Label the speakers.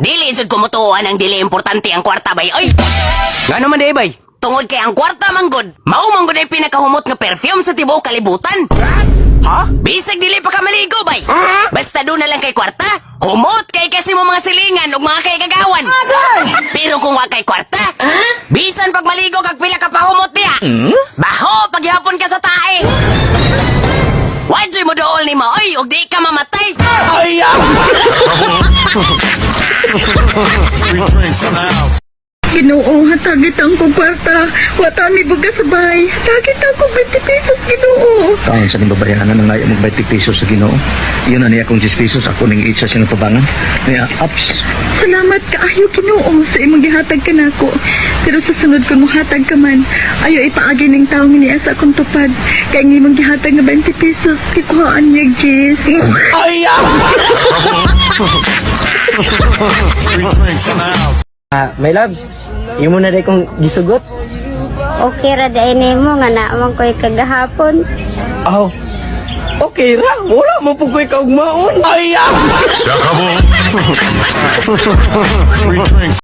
Speaker 1: Dili jud ko motuo ang dili importante ang kwarta, bay. Oy! Ngano man diay, bay? Tungod kay ang kwarta manggod, mao manggod ay pinakahumot nga perfume sa tibuok kalibutan. Ha? Bisag dili pa ka maligo, bay. Basta duna lang kay kwarta, humot kay kasi mo mga silingan ug mga kaigagawan. Pero kung wa kay kwarta, bisan pag maligo kag pila ka pahumot niya, baho paghapon ka sa tae. Wa juy mo dool nimo, oy, ug di ka mamatay.
Speaker 2: Free drinks in the house.
Speaker 3: Ginoo, hatagi ang kong kwarta. Wa ta mi bugas sa bahay. Hatagi ang kong 20 pesos, Ginoo.
Speaker 4: Taon sa ning babayanan nang ngayon mag 20 pesos sa Ginoo. Iyon na niya akong 10 pesos, ako ning itsa siyang tabangan. Niya ups.
Speaker 3: Salamat kaayo, Ginoo, sa imong gihatag kanako. Pero sa sunod kung mohatag ka man, ayo ipaagi ning tawo nga niya sa akong tupad. Kay ang imong gihatag nga 20 pesos, gikuhaan niya Jis.
Speaker 2: Free drinks in the house.
Speaker 5: Ah, my loves, imo na day kong gisugot.
Speaker 6: Okay ra diay nimo nga naamang ko'y kagahapon.
Speaker 5: Aw. Okay ra, wala mo po ko'y kaugmaon.
Speaker 2: Free drinks.